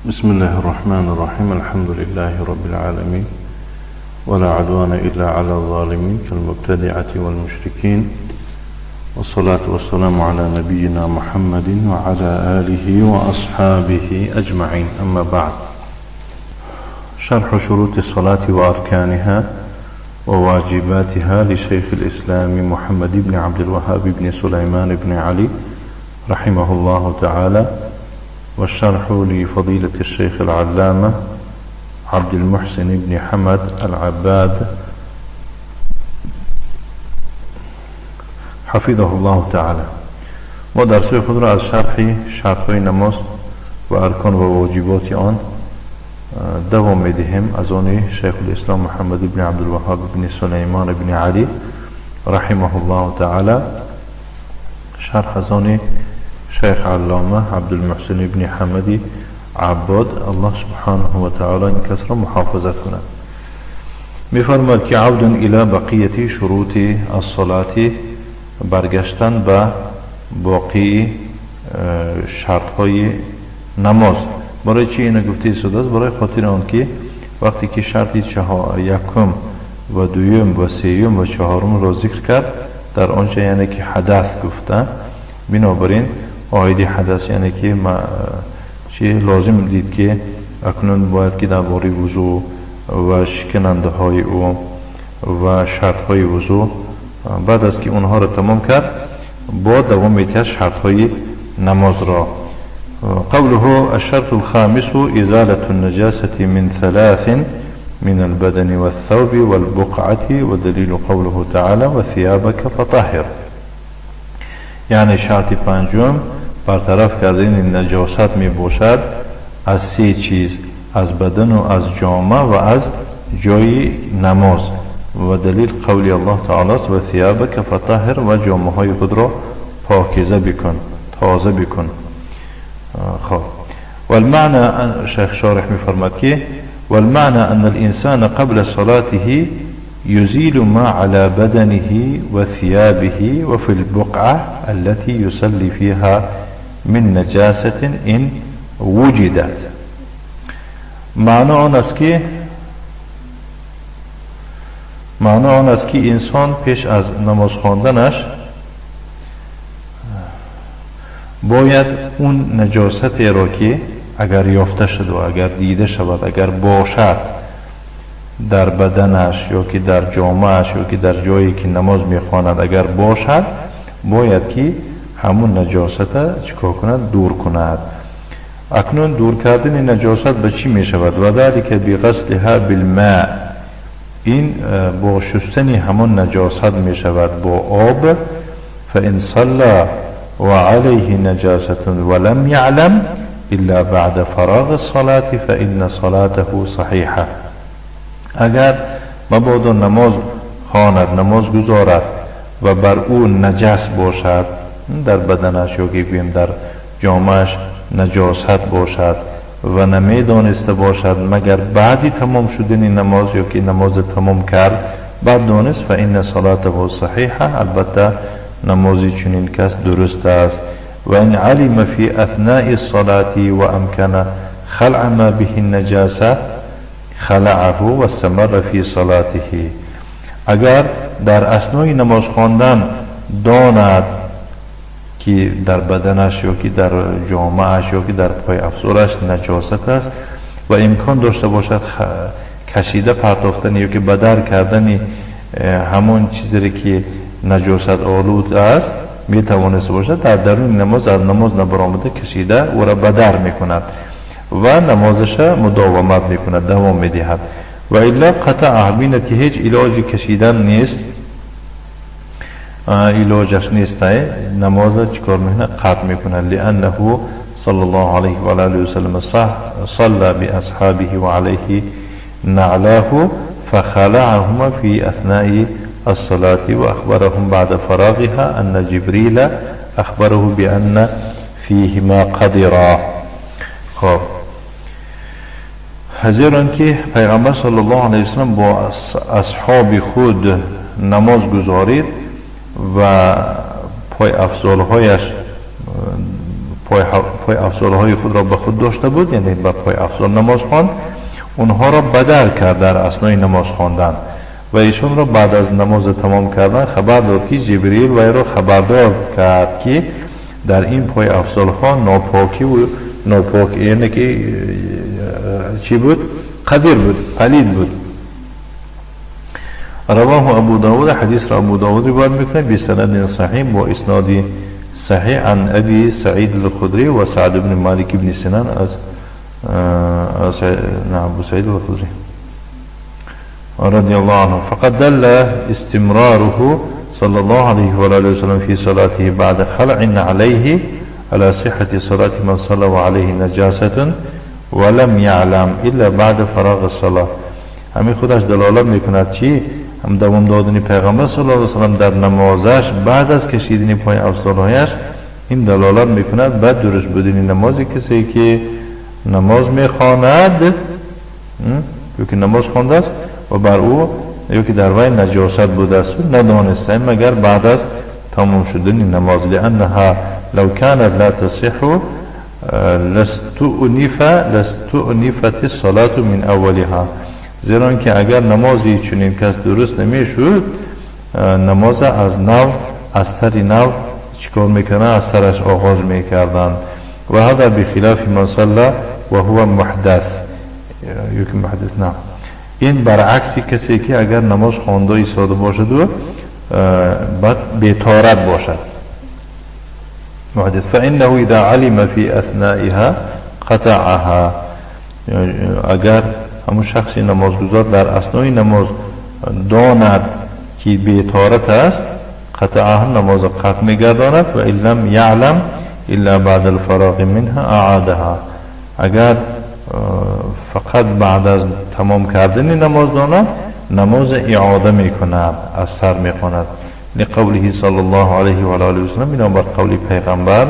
بسم الله الرحمن الرحيم. الحمد لله رب العالمين، ولا عدوان إلا على الظالمين كالمبتدعة والمشركين، والصلاة والسلام على نبينا محمد وعلى آله وأصحابه أجمعين. أما بعد، شرح شروط الصلاة وأركانها وواجباتها لشيخ الإسلام محمد بن عبد الوهاب بن سليمان بن علي رحمه الله تعالى، والشرح لفضيلة الشيخ العلامة عبد المحسن بن حمد العباد حفظه الله تعالى. ما درس خود را از شرح شرطهای نماز و ارکان و واجبات آن دوام میدهیم، از آن شیخ الاسلام محمد بن عبدالوهاب بن سلیمان بن علی رحمه الله تعالی، شرح از آن شیخ علامه عبدالمحسن بن حمد عباد، الله سبحانه و تعالی این کس را محافظت کند. میفرماد که عود الى بقیه شروط الصلاة، برگشتن به باقی شرطهای نماز. برای چی اینو گفته شده است؟ برای خاطر آن که وقتی که شرط یکم و دوم و سیوم و چهارم را ذکر کرد، در آنجا یعنی که حدث گفته، بنابراین آید حدث یعنی که چی لازم دید که اکنون باید که درباره وضو و شکننده های او و شرط های وضو، بعد از که اونها را تمام کرد، با دوام میتید شرط های نماز را. قوله الشرط الخامس إزالة النجاسة من ثلاث من البدن والثوب والبقعة، ودليل قوله تعالى وثيابك فطهر. یعنی شرط پنجم برطرف کردن نجاست می باشد از سه چیز، از بدن و از جامه و از جای نماز. و دلیل قول الله تعالی است و ثیابک فطهر، و جامه های خود را پاکیزه بکن، تازه بکن. خب، والمعنى، شیخ شارح میفرماد که والمعنى ان الانسان قبل صلاته يزيل ما على بدنه وثيابه وفي البقعة التي يصلي فيها من نجاسة إن وجدت. معنی آن است که انسان پیش از نماز خواندنش باید اون نجاست را که اگر یافته شد و اگر دیده شود، اگر باشد در بدنش یا که در جامعش یا که در جایی که نماز میخواند اگر باشد، باید که همون نجاست چیکار کند؟ دور کند. اکنون دور کردن نجاست به چی میشود؟ و ذلک بغسلها بالماء، این با شستن همون نجاست میشود با آب. فان صلى وعليه نجاسة ولم يعلم إلا بعد فراغ الصلاة فإن صلاته صحيحة. اگر مبادا نماز خواند، نماز گزارد و بر او نجس باشد، در بدنش یا که گوییم در جامعش نجاست باشد و نمیدانسته باشد مگر بعدی تمام شدن نماز یا که نماز تمام کرد بعد دانست، فإن صلاته صحیحه، البته نمازی چنین کس درست است. و ان علم فی اثناء الصلاة و امکن خلع ما به النجاسة خلعه و استمر فی صلاته. اگر در اثنای نماز خواندن داند که در بدنش یا که در جامعش یا که در پای افزارش نجاست است و امکان داشته باشد کشیده پرتافتن یا که بدر کردن همون چیزی که نجاست آلود است می توانست باشد، در درون نماز از نماز نبرآمده کشیده او را بدر می کند و نمازش مداومت می کند، دوام می دهد. و الا قطع، بیند که هیچ علاجی کشیدن نیست، علاجش نیست، نماز چیکار میکنه؟ قطع میکنه. لانه صلی الله علیه و آله و سلم صلى باصحابه و علیه نعلاه فخلعهما فی اثناء الصلاة وأخبرهم بعد فراغها أن جبريل أخبره بأن فيهما قدرا. خب، زیرا که پیغمبر صلی الله علیه وسلم با اصحاب خود نماز گزارید و پای افزالهایش پای افزارهای خود را به خود داشته بود، یعنی به پای افزار نماز خواند، اونها را بدل کرد در اثنای نماز خواندن و ایشون را بعد از نماز تمام کردن خبر داد که جبرئیل وی را خبردار کرد که در این پای افزارها ناپاکی و ناپاک، یعنی که چی بود؟ قدیر بود، پلید بود. رواه ابو داود، حدیث را ابو داود روایت میکنه بسند صحیح با اسناد صحیح عن ابی سعید الخدری و سعد بن مالک بن سنان از ابو سعید الخدری رضی الله عنه. فقد دل استمراره صلى الله عليه وآله وسلم في صلاته بعد خلع عليه على صحة صلاة من صلى وعليه نجاسة ولم يعلم إلا بعد فراغ الصلاة. همین خودش دلالت میکند چی؟ هم دوام دادن پیغمبر صلی الله علیه وسلم در نمازش بعد از کشیدن پای افزارهایش، این دلالت میکند بعد درست بودن نماز کسی که نماز میخواند یا که نماز خوانده است و بر او یا که در وی نجاست بوده است ندانسته مگر بعد از تمام شدن نماز. لأنها لو كانت لا تصح لاستؤنفت الصلاة من اولها، زیرا که اگر نمازی چنین کس درست نمیشد نماز از نو از سر نو چیکار میکنه؟ از سرش آغاز میکردن. و هذا بخلاف من صلى وهو محدث، یکی محدث نه، این برعکس کسی که اگر نماز خوانده ایستاده باشد و بعد بی‌طهارت باشد محدث، فانه اذا علم في اثنائها قطعها، اگر همون شخصی نمازگزار در اثنای نماز داند که بی‌طهارت است قطعها، نماز قطع میگرداند. و ان لم یعلم الا بعد الفراغ منها اعادها، اگر فقط بعد از تمام کردن نماز داند نماز اعاده میکند، از سر میخواند. لقوله صلی الله علیه و آله و سلم، بنابر قول پیغمبر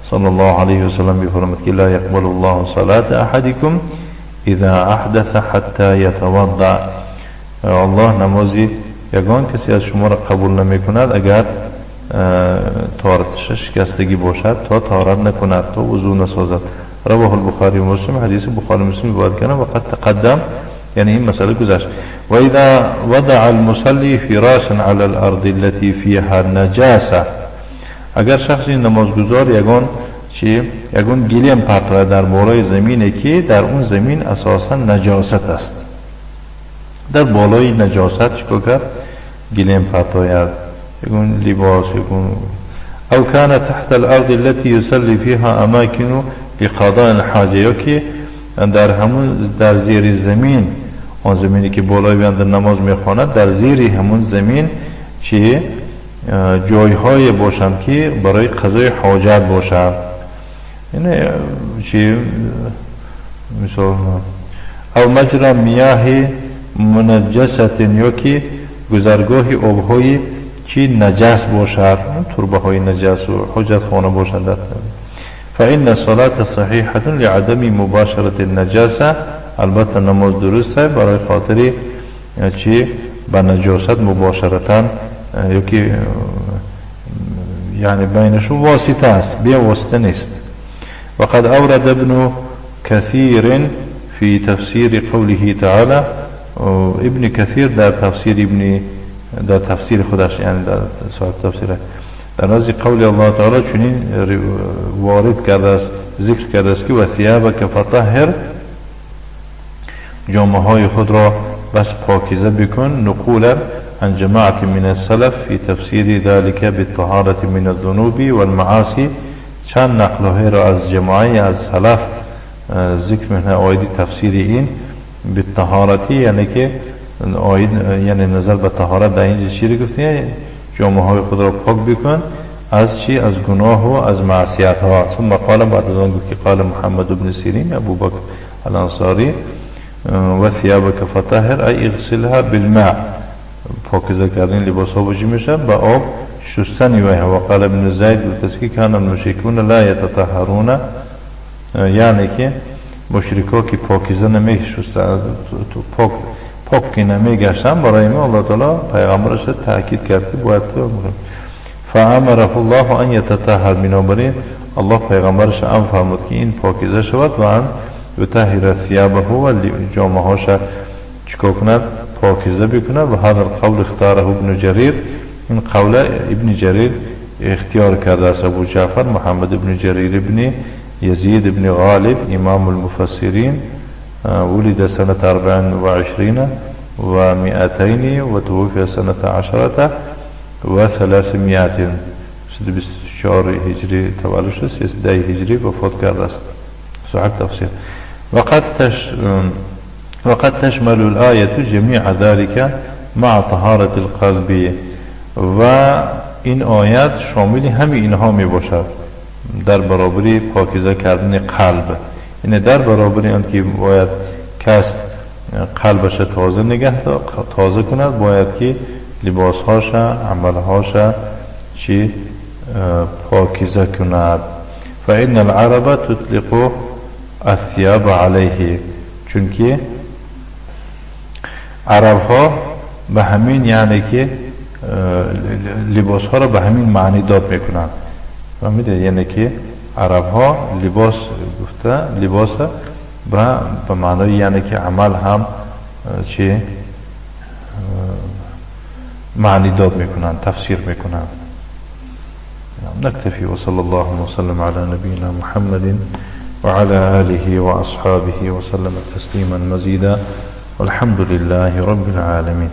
صلی الله علیه و سلم میفرماید که لا یقبل الله صلاة احدکم اذا احدث حتی یتوضع، الله نمازی یگان کسی از شما را قبول نمی کند اگر طهارتش شکستگی باشد تا طهارت نکند، تا وضو نسازد. رواه البخاری و مسلم، حدیث بخاری و مسلم روایت کردن. و قد تقدم، یعنی این مسئله گذشت. و اذا وضع المصلي فراشا على الارض التي فيها نجاسه، اگر شخصی نمازگزار یگان چی یگان گلیم پرتوه در بالای زمینه که در اون زمین اساسا نجاست است، در بالای نجاست چیکار کرد؟ گلیم پرتوید، یگان لباس، یگان او كان تحت الارض التي يصلي فيها اماكن لقضاء الحاجه، یا که در همون در زیر زمین، آن زمینی که بالای بنده نماز میخواند در زیر همون زمین چی جایهای باشند که برای قضای حاجت باشند، یعنی چی مثال او مجرى میاه منجسة، یا که گذرگاه آبهای چی نجس باشد، تربه های نجس و حاجت خانه باشند. فإن الصلاة صحیحة لعدم مباشرة النجاسة، البته نماز درست است برای خاطر چی به نجاست مباشرتا یا که یعنی بینشون واسطه است، بی واسطه نیست. وقد أورد ابن كثير في تفسير قوله تعالى، ابن كثير در تفسیر ابن در تفسیر خودش، یعنی در صاحب تفسیر در نزد قول الله تعالی چنین وارد کرده است، ذکر کرده است که و ثیابک فطهر، جامه های خود را بس پاکیزه بکن. نقولا عن جماعة من السلف في تفسير ذلك بالطهارة من الذنوب والمعاصي، چند نقل‌های را از جماعه از سلف ذکر میکنه آید تفسیر این بالطهارتی، یعنی که آید یعنی نظر به طهارت در اینجا چی رو گفته؟ یعنی جامه های خود را پاک بکن از چی؟ از گناه و از معصیت ها. ثم قال، بعد از آن گفت که قال محمد بن سیرین ابو بکر الانصاری و ثیابک فطهر ای اغسلها بالماء، پاکیزه کردن لباس ها باشی میشه با آب شستن. و قال ابن زید گفت که کان المشرکون لا یتطهرون، یعنی که مشرکا که پاکیزه نمیشستن، پاک که نمیگشتن، برای ما الله تعالی پیغمبرش تاکید کرد که باید تو. فأمره الله أن يتطهر. بنابراین الله پیغمبرش امر فرمود که این پاکیزه شود و ان یطهر ثیابه و جامه هاش چیکار کند؟ پاکیزه بکند. و هذا القول اختاره ابن جریر، این قول ابن جریر اختیار کرده است. ابو جعفر محمد ابن جریر ابن یزید ابن غالب امام المفسرین، ولد سنة 24 و200 و توفی سنة 10 و300. 24 هجری تولد شد، 13 هجری وفات کرده است. صاحب تفسیر. وقد تشمل الآية جميع ذلك مع طهارة القلب. و این آیت شامل همه اینها می باشد در برابری پاکیزه کردن قلب. یعنی در برابری آن که باید کس قلبش تازه نگه تازه کند، باید که لباسهاش، عملهاش چی پاکیزه کند. فإن العرب تطلق الثياب علیه، چونکه عرب ها به همین یعنی که لباس ها را به همین معنی داد میکنند. فهمیده؟ یعنی که عرب ها لباس گفته لباس به معنای یعنی که عمل هم چی معنی داد میکنند، تفسیر میکنند. نكتفي وصلى الله وسلم على نبينا محمد وعلى آله وأصحابه وسلم تسليما مزيدا والحمد لله رب العالمين.